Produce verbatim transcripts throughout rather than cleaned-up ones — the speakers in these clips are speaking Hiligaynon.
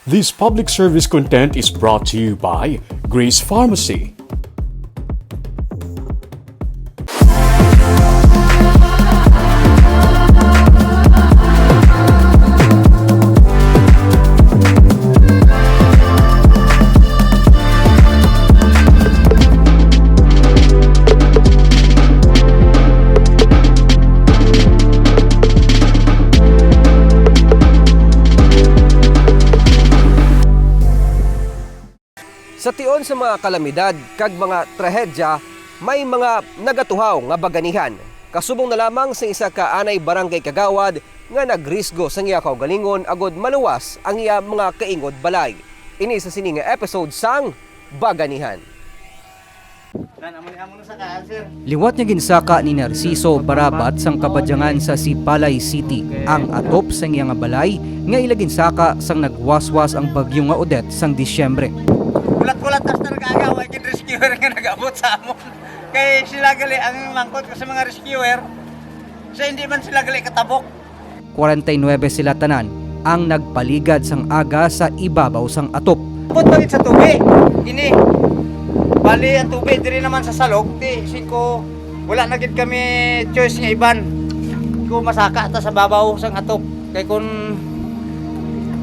This public service content is brought to you by Grace Pharmacy. Sa tion sa mga kalamidad kag mga trahedya, may mga nagatuhaw nga baganihan. Kasubong na lamang sa isa ka anay barangay kagawad nga nagrisgo sang iya kaugalingon agud maluwas ang iya mga kaingod balay. Ini sa sini nga episode sang Baganihan. Liwat nga ginsaka ni Narciso Barabat sang Kabadyangan sa Sipalay City ang atop sang iya nga balay nga ila ginsaka sang nagwaswas ang bagyo nga Odette sang Disyembre. Kulat-kulat na sa nag-agaw, ay gid rescuer nga nag-abot sa amon. Kay sila gali ang mangkot ko sa mga rescuer. Sa hindi man sila gali katabok. Kwarenta y nuebe sila tanan ang nagpaligad sang aga sa ibabaw sang atop. Abot pa gid sa tubi. Ini. Bali, ang tubi diri naman sa salog, ti singko, wala na gid kami choice nga iban. Kung masaka ta sa babaw sang atop. Kay kung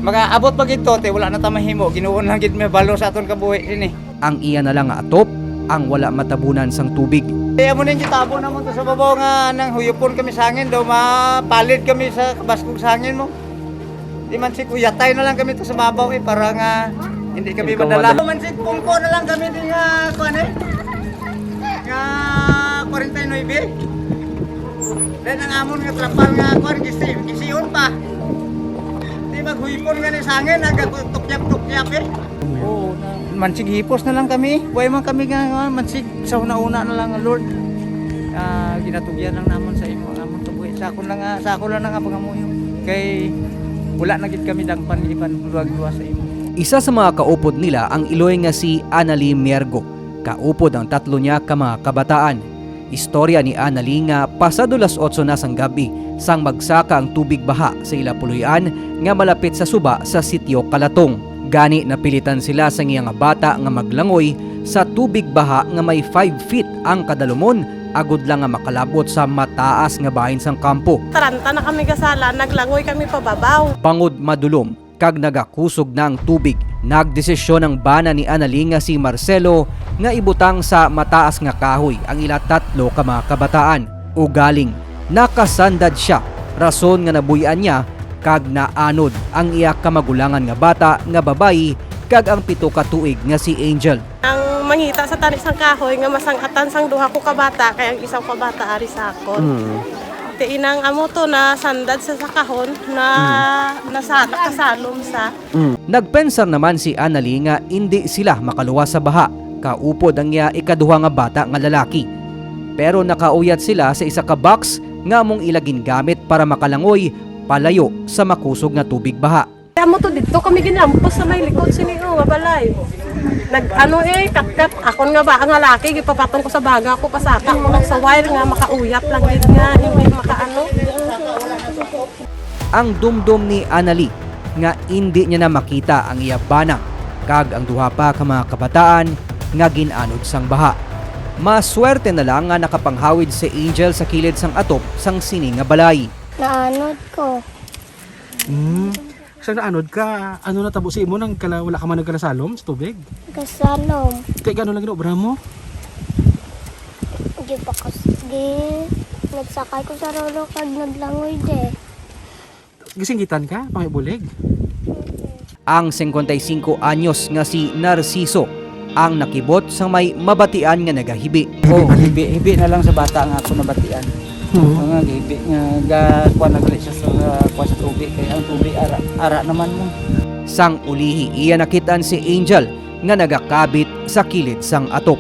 makaabot pa gid to, ti wala na ta mahimo. Ginuon lang gid may balo sa aton kabuhi sini. Ang iya na lang nga atop ang wala matabunan sang tubig. Kaya mo ning gitabo naman to sa babaw nga nang huyupon kami sa hangin daw, mapalid kami sa kabaskog sa hangin mo. Di man si kuyatay na lang kami to sa babaw eh, para nga hindi kami Hindi ka madala. madala. Man si pungko na lang kami di nga, kuan eh, nga kwarenta y nuebe. Then ang amon nga trapal nga kuan, gisi, gisiyon pa. Di maghuypon nga ni sa hangin, nagtukyap-tukyap eh. Oo, na, mansig hipos na lang kami. Buhay man kami nga, nga mansig sa una-una na lang, Lord. Ah, ginatugyan lang namon sa imo ang amon kabuhi. Sa akon lang nga, sa akon lang nga pangamuyo. Kay wala na gid kami dangpan iban luwag-luwas sa imo. Isa sa mga kaupod nila ang iloy nga si Annalie Miergo. Kaupod ang tatlo niya ka mga kabataan. Istorya ni Annalie nga pasado las otso na sang gab-i sang magsaka ang tubig baha sa ila puloy-an nga malapit sa suba sa Sitio Kalatong. Gani, napilitan sila sang iya nga bata nga maglangoy sa tubig baha nga may five feet ang kadalumon agod lang nga makalab-ot sa mataas nga bahin sang kampo. Taranta na kami gasala, naglangoy kami pababaw. Bangod madulom, kag nagakusog na ang tubig. Nagdesisyon ang bana ni Annalie nga si Marcelo nga ibutang sa mataas nga kahoy ang ila tatlo ka mga kabataan. Ugaling, nakasandad sia, rason nga nabuy-an niya kag naanod ang iya kamagulangan nga bata nga babayi kag ang pito ka tuig nga si Angel. Ang mangita sa tani sang kahoy nga masang-atan sang duha ko ka bata, kay ang isa ko ka bata ari sa akon. Mm. Ti inang amo to na sandad sa sakahon na Mm. nasa nakasalom sa. Mm. Nagpensar naman si Annalie nga indi sila makaluwas sa baha. Kaupod ang iya ikaduha nga bata nga lalaki. Pero nakauyat sila sa isa ka box nga among ila gingamit para makalangoy palayo sa makusog nga tubig baha. Kaya mo to dito kami ginlampos sa may likod sini, oh, nga balay. Nag ano eh, katkat akon nga ba nga laki gipapatong ko sa baga ko, pasaka ko lang sa wire nga makauyat lang gid nga hindi makaano. Ang dumdom ni Annalie nga indi niya na makita ang iya bana kag ang duha pa ka mga kabataan nga gin-anod sang baha. Maswerte na lang nga nakapanghawid si Angel sa kilid sang atop sang sini nga balay. Naanod ko. Hmm. Sa naanod ka, ano natabo sa imo nang kala, wala ka man nagkalasalom sa tubig? Kasalom. Kay gano lang ginaobra mo? Gipakas-, gi-, nagsakay ko sa rolo kag naglangoy de. Gisinggitan ka, pangibulig? Ang singkwenta y singko anyos nga si Narciso ang nakibot sa may mabatian nga nagahibi. Oh, hibi, hibi na lang sa bata nga ako nabatian. Oo. Nga hibi nga ga-, kuha na gali siya sa, kuha sa tubig, kay ang tubig ara, ara naman mo. Sang ulihi, iya nakitaan si Angel nga nagakabit sa kilid sang atop.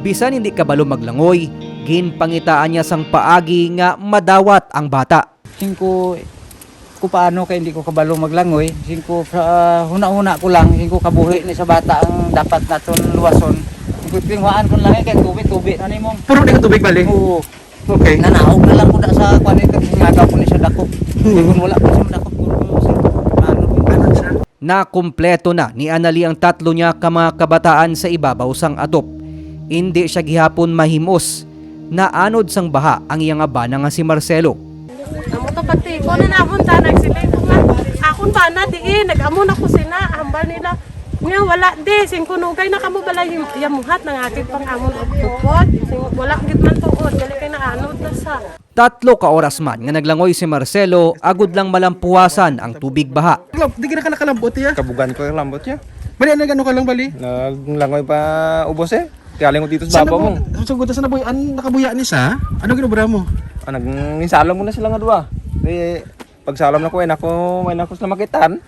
Bisan hindi kabalo maglangoy, ginpangitaan niya sang paagi nga madawat ang bata. Singko, ko paano kay hindi ko kabalo maglangoy. Singko, sa huna-huna ko lang, singko kabuhi ni sa bata ang dapat naton luwason. Singko, tinguhaan ko lang eh, kay tubi-tubi na ni mo. Puro di ka tubig, bali? Oo. Okay. Nanaog na lang ko da sa kwan eh, kag ngagaw ko ni sa dakop. Hmm. Kung wala ko sa dakop, puro ko sa ano, ano siya? Nakumpleto na ni Anali ang tatlo niya ka mga kabataan sa ibabaw sang atop. Indi siya gihapon mahimos. Naanod sang baha ang iya nga bana nga si Marcelo. Amo to pati ko na namon ta nagsiling ko nga, "Akon bana diin, nag-amo na ko sina, hambal nila." Nga wala di, singkunugay na kamo balay yamuhat, nangakit pang amon og tupod. Sing-, wala gid man tuod, gali kay naanod na sa. Tatlo ka oras man nga naglangoy si Marcelo agud lang malampuwasan ang tubig baha. Lab-, di gid na ka nakalambot, iya? Kabugan ko yung lambot niya. Bali, ano, gano ka lang, bali? Naglangoy pa ubos eh. Galing ko dito sa Saan babaw mo? Sa sugod sa nabuy-, an-, nakabuya ni sa? Ano ginobra mo? Ah, nagninsalong ko na sila nga duwa. Di, pagsalom na ko, ay nako, may nako sila makitan.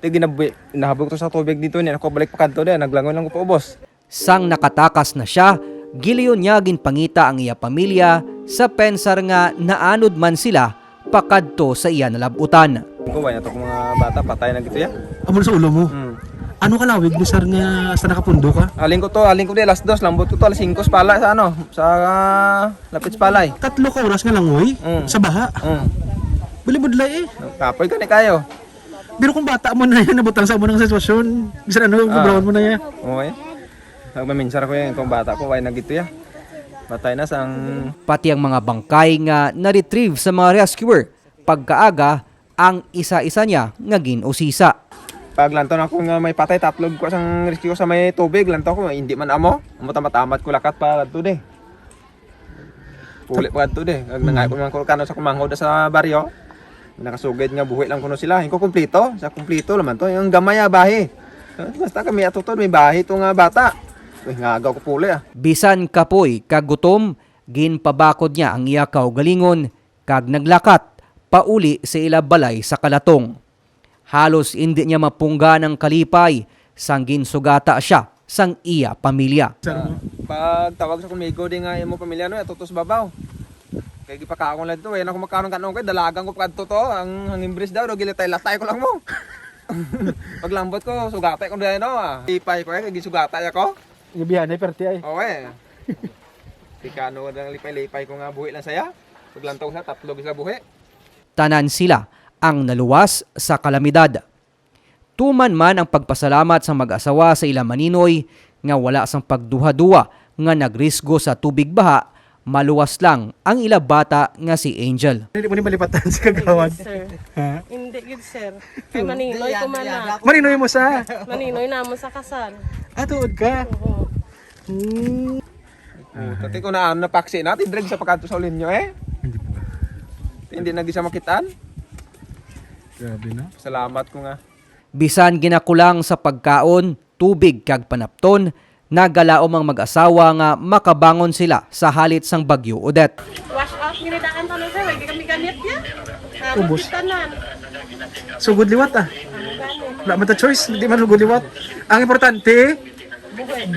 Di, ginabuhi, nahabog to sa tubig dito niya. Ako balik pa kadto din, naglangoy lang ko pa ubos. Sang nakatakas na sia, giliyon niya ginpangita ang iya pamilya sa pensar nga naanod man sila pakadto sa iya nalab-utan. Ko, wala na to kung mga bata, patay na gito ya. Amo sa ulo mo? Hmm. Ano ka lawig ni sir nga sa nakapundo ka? Aling ko to, aling ko di, alas dos, lambot ko to, alas singko sa pala sa ano, sa, ah, lapit sa palay. Tatlo ka oras nga langoy Mm. Sa baha. Mm. Bulibudlay eh. Kapoy ka ni kayo. Pero kung bata mo na yan, nabutang sa mo ng sitwasyon, bisan ano, Ah. Mabrawan mo na yan. Oo eh. Pag maminsar ko yan, itong bata ko, why na gito ya? Patay na sang Pati ang mga bangkay nga na-retrieve sa mga rescuer, pagkaaga ang isa-isa niya nga gin-usisa. Pag lantaw na ko nga may patay, tatlo ko sang rescue sa may tubig, lantaw ko, hindi man amo. Amo tamat-amat ko lakat pa adto di. Puli pa adto di. Ang nangay ko man ko kano sa kumanghod sa baryo. Nakasugid nga buhi lang kuno sila. Yung kumpleto, sa kumpleto naman to. Yung gamay ah, bahi. Basta kami ato to, may bahi to nga bata. Uy, nga agaw ko puli ah. Bisan kapoy kag gutom, ginpabakod niya ang iya kaugalingon kag naglakat pauli sa ila balay sa Kalatong. Halos indi niya mapunggan ang kalipay sang ginsugata siya sang iya pamilya. Sir, no? Pagtawag sa kumigo di nga imo pamilya no, atutos babaw. Kay gipakaon lang dito, wala na ko magkaon kanon kay dalagan ko pagkadto to, ang hangimbris daw, daw gilatay-latay ko lang mo. Paglambot ko, sugata ko dahil no, ah. Lipay ko eh, kay gisugata ako. Gabihan ay perte ay. Oo eh. Di ka ano, lipay-lipay ko nga buhi lang saya. Paglantaw sa tatlo gid sila buhi. Tanan sila ang naluwas sa kalamidad. Tuman man ang pagpasalamat sang mag-asawa sa ila maninoy nga wala sang pagduha-duha nga nagrisgo sa tubig baha, maluwas lang ang ila bata nga si Angel. Hindi mo ni malipatan sa kagawad. Hindi, sir. Ha? Hindi gid, sir. Kay maninoy ko man na. Maninoy mo sa? Maninoy namo sa kasal. Ah, tuod ka? Oo. Hmm. Puta, ti ko na, ano, napaksi na, ti drag sa pagkadto sa ulinyo, eh. Hindi po. Ti, hindi na gisa makitaan. Grabe na. Salamat ko nga. Bisan ginakulang sa pagkaon, tubig, kag panapton, nagalaom ang mag-asawa nga makabangon sila sa halit sang Bagyo Odette. Wash out, ginidaan pa nun, sir. Hindi kami gamit yan. Ubos. Tanan. Sugod liwat, ah. Wala man ta choice, hindi man sugod liwat. Ang importante,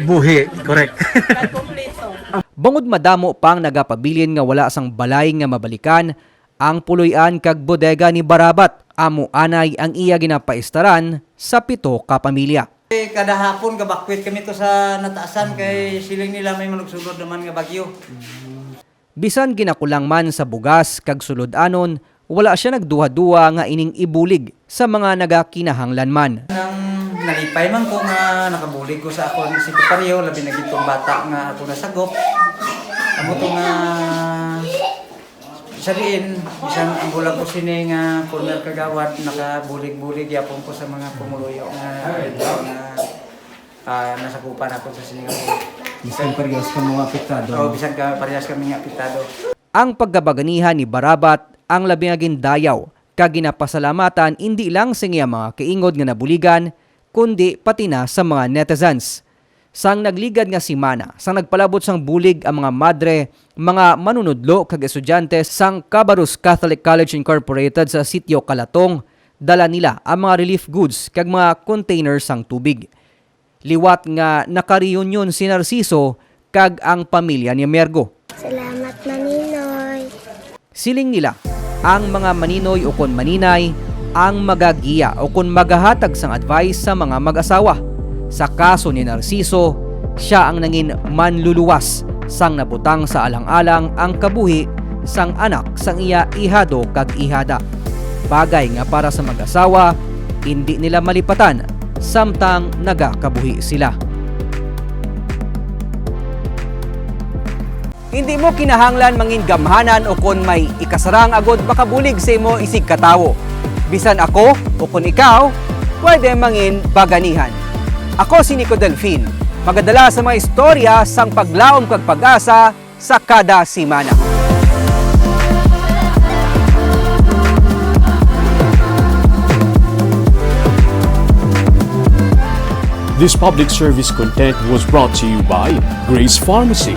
buhi. Correct. Bangod madamo pang nagapabilin nga wala sang balay nga mabalikan, ang puloy-an kag bodega ni Barabat, amo anay ang iya ginapaistaran sa pito ka pamilya. Kada hapon gabakwit kami to sa nataasan kay siling nila may manugsunod naman nga bagyo. Bisan ginakulang man sa bugas kag sulod-anon, wala sia nagduha-duha nga ining ibulig sa mga nagakinahanglan man. Nang nalipay man ko nga nakabulig ko sa akon sekretario, labi na gid tong bata nga ako nasagop. Amo to nga sa diin, bisan ang bulag ko sini nga former kagawad, nakabulig-bulig yapon ko sa mga pumuluyo nga, nga, ah, nasakupan ako sa sini nga bulig. Bisan parehas ka mga apektado, Oh, no? Bisan ka parehas kami nga apektado. Ang pagkabaganihan ni Barabat ang labi nga gindayaw kag ginapasalamatan indi lang sa iya mga kaingod nga nabuligan, kundi pati na sa mga netizens. Sang nagligad nga semana, sang nagpalabot sang bulig ang mga madre, mga manunudlo kag estudyante sang Cabarrus Catholic College Incorporated sa Sitio Kalatong, dala nila ang mga relief goods kag mga container sang tubig. Liwat nga naka-reunion si Narciso kag ang pamilya ni Mergo. Salamat, Maninoy. Siling nila, ang mga maninoy ukon maninay ang magagiya ukon magahatag sang advice sa mga mag-asawa. Sa kaso ni Narciso, sia ang nangin manluluwas sang nabutang sa alang-alang ang kabuhi sang anak sang iya ihado kag ihada. Bagay nga para sa mag-asawa, indi nila malipatan samtang nagakabuhi sila. Hindi mo kinahanglan mangin gamhanan o kon may ikasarang agod makabulig sa imo isig ka tawo. Bisan ako o kon ikaw, pwede mangin baganihan. Ako si Nico Delfin, magadala sa mga istorya sang paglaom kag pag-asa sa kada semana. This public service content was brought to you by Grace Pharmacy,